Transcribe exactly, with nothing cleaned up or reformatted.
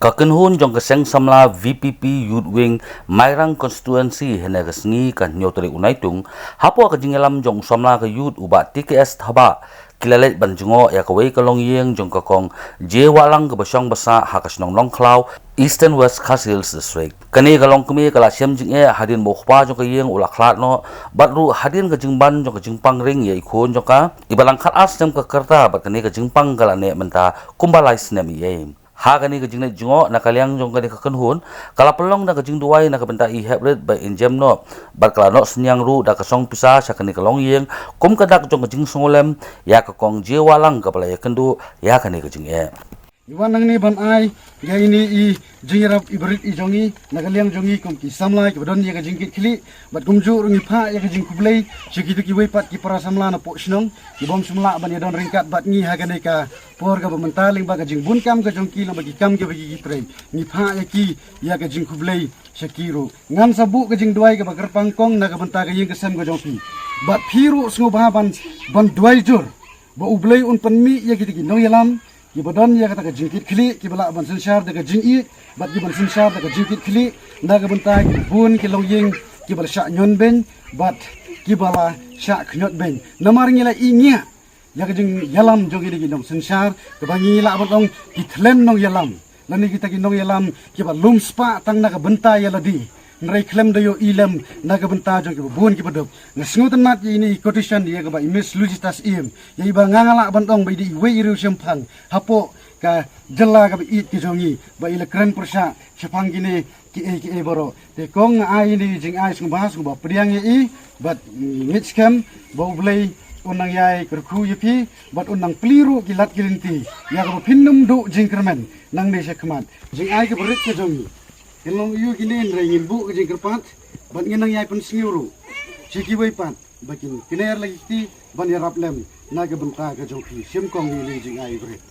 Ka kynhun jong ka seng samla V P P Youth Wing Mairang Constituency hynne ka sngi ka hynñiew tarik u Naitung, hapoh ka jingïalam jong u samla ka Youth u Bah T K S Thabah, ki la leit ban jngoh ïa kawei ka longïing jong ka Kong J Wahlang kaba shong ba sah ha ka shnong Nongkhlaw, Eastern West Khasi Hills District. Kane ka longkmie ka la shem jingeh hadien ba u kpa jong ka ïing u la khlad noh, bad ruh hadien ka jingban jong ka jingpang ring ïa i khun jong ka, iba dang khatar snem ka rta, bad kane ka jingpang ka la neh mynta kumba lai snem ïa i. Ha kane ka jingleit jngoh na ka liang jong kane ka kynhun, ka la pynlong da ka jingduwai na ka bynta i hep rit ba in jem noh, bad ka la noh synñiang ruh da ka song pisa sha kane ka longïing, kum ka dak jong ka jingsngewlem ïa ka Kong J Wahlang kaba la ïakynduh ïa kane ka jingeh. Ngi wan nangne ban ai ïa ine i jingïarap iba rit i jong ngi na ka liang jong ngi kum ki samla kiba don ïa ka jingkit khlieh, bad kumjuh ruh ngi phah ïa ka jingkhublei sha kito kiwei pat ki para samla na poh shnong, ki bym shym lah ban ïadon ryngkat bad ngi ha kane ka por kaba mynta lyngba ka jingbun kam ka jong ki, lyngba ki kam kiba ki trei. Ngi phah ïa ki ïa ka jingkhublei sha ki ruh. Ngan sa buh ka jingduwai kaba kyrpang kong na ka bynta ka ïing ka sem ka jong phi. Bad phi ruh sngewbha ban, ban duwai jur ba U Blei un pynmih ïa kita ki nongïalam kiba don ïa kata ka jingkit khlieh, kiba lah ban synshar da ka jingïeit bad kiban synshar da ka jingkit khlieh na ka bynta kiba bun ki longïing kiba la shah ñion beiñ bad kiba la shah khñiot beiñ. Namar ngi la i ngiah ïa ka jingïalam jong kine ki nongsynshar, kaba ngi lah ban ong ki thlen nongïalam, lane kita ki nongïalam kiba lum spah tang na ka bynta ïa lade, hynrei khlem da ïohi lem na ka bynta jong kiba bun kiba duk. Nga sngewtynnat ïa ine i quotation ïa kaba i Miss Lucitas Syiem, ïa iba nga nga lah ban ong ba i dei iwei i riewshemphang hapoh ka jylla kaba ïeit ka jong ngi, ba i la kren pyrshah shaphang kine kiei kiei baroh. Te kong, nga ai ine i jingai sngewbha sngewbha pdiang ïa i, bad, mm, ngeit skhem ba U Blei un nang ïai kyrkhu ïa phi bad un nang plie ruh ki lad ki lynti ïa kaba phin nym duh jingkyrmen nangne sha khmat. Jingai kaba rit ka jong ngi, ngin long ïa kine, hynrei ngin buh ka jingkyrpad bad ngin nang ïai pynsngew ruh sha kiwei pat ba kin kner la ki kti ban ïarap lem na ka bynta ka jong phi. Shim kong, ine i jingai iba rit.